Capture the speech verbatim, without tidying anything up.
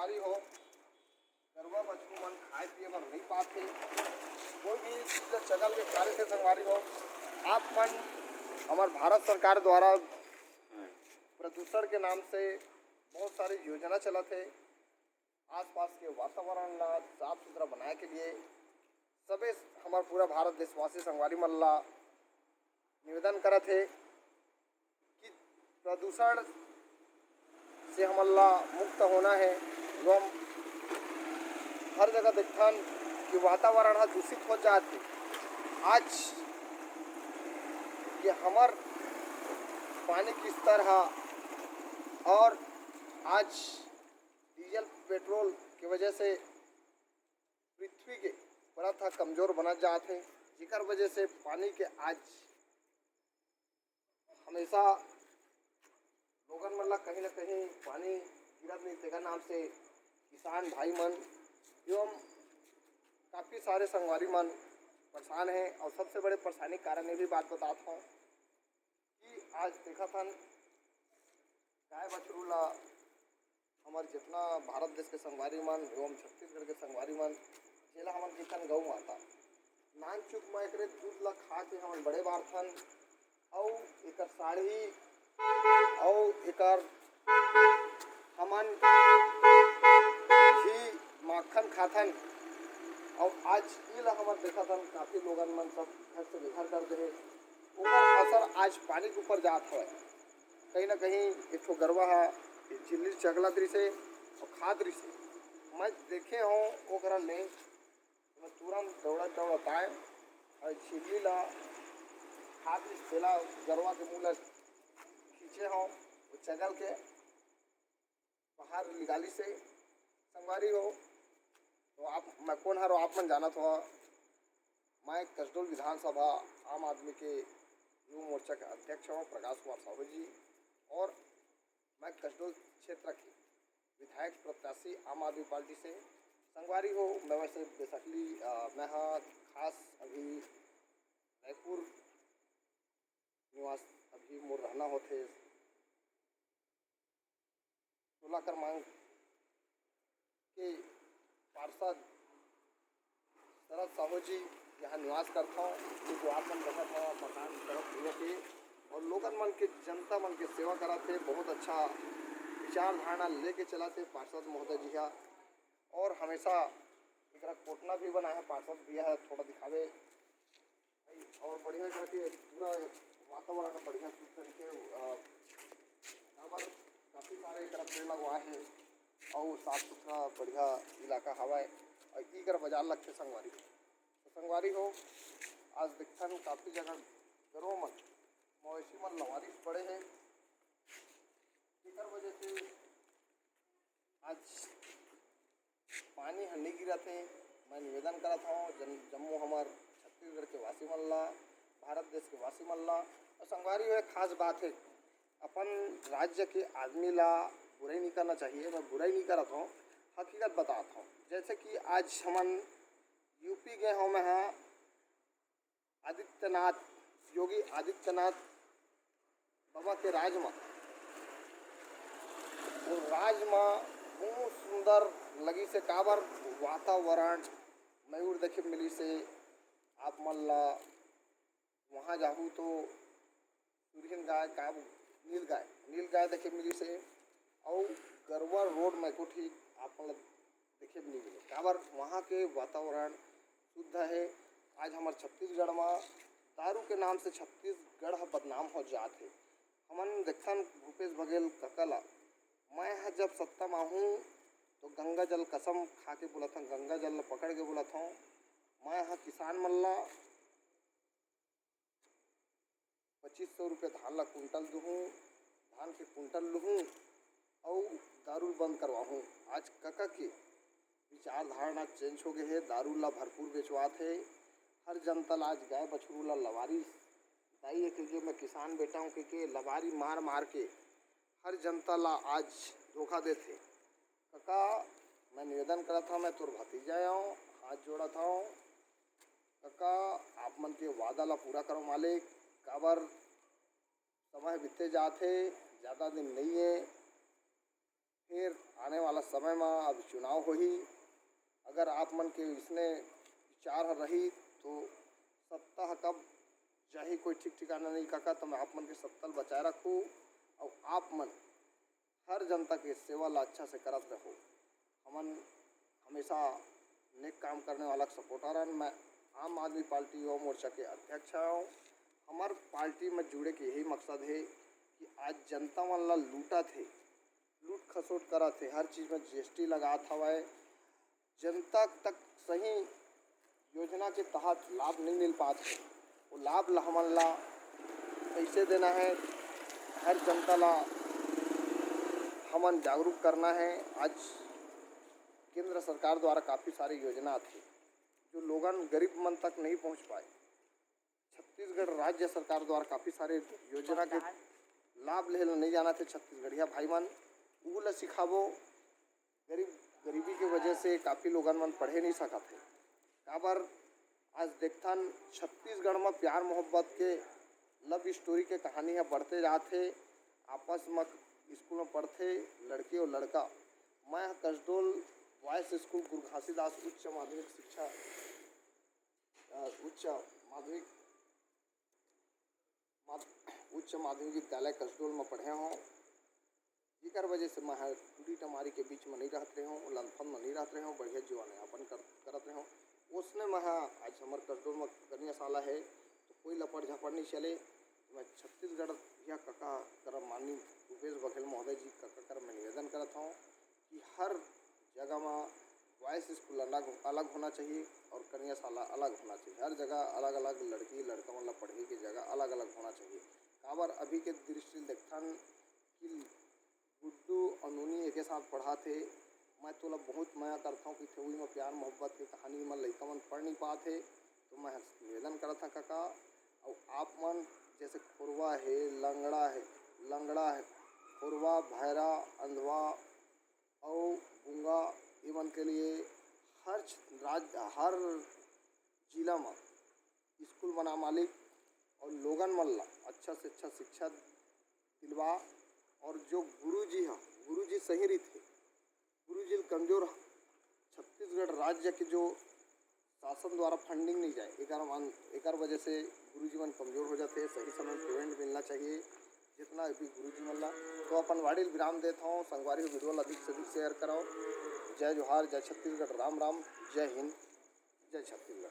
संगवारी हो, गरवा बछरू मन खाए पिए बर नहीं पाथे, कोई भी चीज ला चगल के खा लेथे। संगवारी हो, आप मन हमर भारत सरकार द्वारा प्रदूषण के नाम से बहुत सारी योजना चलत हे। आसपास के वातावरण ला साफ सुथरा बनाए के लिए सबे हमर पूरा भारत देशवासी संगवारी मन ला निवेदन करत हे कि प्रदूषण से हमन ला मुक्त होना हे। एवं हर जगह देखथन कि वातावरण ह दूषित हो जात हे। आज ये हमर पानी के स्तर ह और आज डीजल पेट्रोल के वजह से पृथ्वी के परत ह कमजोर बनत जात हे, जेकर वजह से पानी के आज हमेशा लोगन मन ला कहीं ना कहीं पानी गिरत नहीं, तेकर नाम से किसान भाई मन एवं काफ़ी सारे संगवारी मन परेशान हे। और सबसे बड़े परेशानी कारण ये भी बात बतात हूँ कि आज देखत हन गाय बछरू ला हमर जितना भारत देश के संगवारी मन एवं छत्तीसगढ़ के संगवारी मन, जेला हमन कहिथन गौ माता, नान चुक म एकरे दूध ला खा के हमन बड़े बाढ़थन, अउ एकर साड़ी, अउ एकर हमन घी माखन खाथन। अउ आज ई ला हमन देखत हन, काफ़ी लोगन मन सब घर से बेघर कर दे हे। ओकर असर आज पानी के ऊपर जात हवय। कहीं ना कहीं एक ठो गरवा ह चिल्ली चगलत रिसे अउ खात रिसे। मैं देखे हूँ ओकरा ले, मैं तुरंत दौड़त दौड़त आए और चिल्ली ला खात रिसे, तेला गरवा के मुंह ला खींचे हूँ, वो चगल के बाहर निकाली से। संगवारी हो, तो आप, मैं कोन हरो, आप मन जानत हो। मैं कसडोल विधानसभा आम आदमी के युवा मोर्चा के अध्यक्ष हूँ प्रकाश कुमार साहू जी, और मैं कसडोल क्षेत्र के विधायक प्रत्याशी आम आदमी पार्टी से। संगवारी हो, मैं वैसे बेसिकली, अ, मैं हा खास अभी रायपुर निवास अभी मोर रहना होथे। सोलह क्रमांक के पार्षद शरद साहू जी यहाँ निवास करथव, जो आप मन देखत हव मकान तरफ हुए के, और लोगन मन के, जनता मन के सेवा करत हे। बहुत अच्छा विचारधारणा लेके चलत हे पार्षद महोदय जी हा। और हमेशा एकरा कोटना भी बनाए हे पार्षद भैया हा, थोड़ा दिखावे। और बढ़िया करके पूरा वातावरण बढ़िया शुद्ध तरीके, अ, काबर काफ़ी सारे एकरा पेड़ लगवाए हे और साफ सुथरा बढ़िया इलाका हवय। और इकर बाजार लगथे संगवारी हो। तो संगवारी हो, आज देखथन काफ़ी जगह गरवा मन, मवेशी मन लवारिस पड़े हे, जेकर वजह से आज पानी ह नइ गिरत हे। मैं निवेदन करत हव जन, जम्मो हमर छत्तीसगढ़ के वासी मन ला, भारत देश के वासी मन ला। और संगवारी हो, एक खास बात हे, अपन राज्य के आदमी ला बुराई नहीं करना चाहिए। मैं बुराई नहीं करत हव, हकीकत बतात हव। जैसे कि आज हमन यूपी गए हव, मैं हा आदित्यनाथ, योगी आदित्यनाथ बाबा के राज म, वो राज म बहुत सुंदर लगिस हे। काबर, वातावरण, मयूर देखे मिलिस हे आप मन ला। वहाँ जाहू तो सुरहीन गाय, का नील गाय, नील गाय देखे मिलिस हे। अउ गरवा रोड म एको ठी आप मन ला देखे बर नइ मिले। काबर, वहाँ के वातावरण शुद्ध हे। आज हमर छत्तीसगढ़ म दारू के नाम से छत्तीसगढ़ ह बदनाम हो जात हे। हमन देखथन भूपेश बघेल कका ला, मैं ह जब सत्ता म आहूँ तो गंगा जल कसम खा के बोलत हन, गंगा जल ला पकड़ के बोलत हव, मैं ह किसान मन ला पच्चीस सौ रुपये धान ला कुंटल दूहूँ, धान के कुंटल लूहूँ अउ दारू बंद करवाहूँ। आज कका के विचारधारणा चेंज हो गए हे, दारू ला भरपूर बेचवात हे। हर जनता ला आज गाय बछरू ला लवारिस, दाई ये कहिके मैं किसान बेटा हूँ कहिके लवारी मार मार के हर जनता ला आज धोखा देथे। कका, मैं निवेदन करत हव, मैं तोर भतीजा आंव, हाथ जोड़त हव। कका, आप मन के वादा ला पूरा करो मालिक, काबर समय बीते जात हे, ज़्यादा दिन नइ हे। फिर आने वाला समय म अब चुनाव होही, अगर आप मन के इसने विचार ह रही तो सत्ता ह कब जाही कोई ठीक ठिकाना नहीं काका, तो मैं आप मन के सत्ता ल बचाए रखूँ। अउ आप मन हर जनता के सेवा ला अच्छा से करत रहो। हमन हमेशा नेक काम करने वाला सपोर्टर हन। मैं आम आदमी पार्टी युवा मोर्चा के अध्यक्ष हूँ। हमार पार्टी में जुड़े के यही मकसद है कि आज जनता मन ला लूटत हे, लूट खसोट करत हे, हर चीज में जीएसटी लगात हवय, जनता तक सही योजना के तहत लाभ नहीं मिल पात हे। वो लाभ ला हमन ला कैसे देना है, हर जनता ला हमन जागरूक करना है। आज केंद्र सरकार द्वारा काफ़ी सारे योजना आथे, जो लोगन गरीब मन तक नहीं पहुंच पाए। छत्तीसगढ़ राज्य सरकार द्वारा काफ़ी सारे योजना के लाभ लेहे ला नहीं जानत हे छत्तीसगढ़िया भाई मन, ऊ ला सिखाबो। गरीब, गरीबी के वजह से काफ़ी लोगन मन पढ़े नहीं सकत हे। काबर आज देखथन छत्तीसगढ़ म प्यार मोहब्बत के, लव स्टोरी के कहानी ह बढ़ते जात हे। आपस म स्कूल म पढ़थे लड़की और लड़का। मैं ह कसडोल बॉयज स्कूल गुरु घासीदास उच्च माध्यमिक शिक्षा, अ, उच्च माध्यमिक माध-, उच्च माध्यमिक विद्यालय कसडोल म पढ़े हौं, जेकर वजह से मैं ह टूटी टमारी के बीच म नहीं रहत रहे हौं, लंदफंद म नहीं रहत रहे हौं, बढ़िया जीवन यापन कर, करत रहे हौं। ओसने मैं ह आज हमर कसडोल म कन्या शाला हे, तो कोई लपड़ झपड़ नहीं चले। तो मैं छत्तीसगढ़ या कका करा, माननीय भूपेश बघेल महोदय जी कका करा मैं निवेदन करत हौं कि हर जगह म बॉयज स्कूल अलग, अलग होना चाहिए और कन्या शाला अलग होना चाहिए। हर जगह अलग-अलग लड़की लड़का मन ला पढ़े के जगह अलग-अलग होना चाहिए। काबर अभी के दृष्टि ले देखथन कि गुड्डू और नोनी एके साथ पढ़ात हे। मैं तोला बहुत मया करथौं कि ठेउई म प्यार मोहब्बत के कहानी म लइका मन पढ़ नहीं पात हे, तो मैं निवेदन करत हौं कका, अउ आप मन जैसे खोरवा हे, लंगड़ा हे, लंगड़ा हे, खोरवा, भैरा, अंधवा अउ गूंगा, ये मन के लिए हर छ-, राज्य, हर जिला म स्कूल बना मालिक, और लोगन मन ला अच्छा से अच्छा शिक्षा दिलवा। और जो गुरुजी ह, गुरुजी सही रहिथे, गुरुजी ल कमजोर ह-, छत्तीसगढ़ राज्य के जो शासन द्वारा फंडिंग नहीं जाए, एकर मान, एकर वजह से गुरुजी मन कमजोर हो जाते हैं। सही समय पेमेंट मिलना चाहिए जितना भी गुरुजी मन ला। तो अपन वाणी ल विराम देत हौं, संगवारी हो वीडियो ला अधिक से अधिक शेयर कराओ। जय जोहार, जय छत्तीसगढ़, राम राम, जय हिंद, जय छत्तीसगढ़।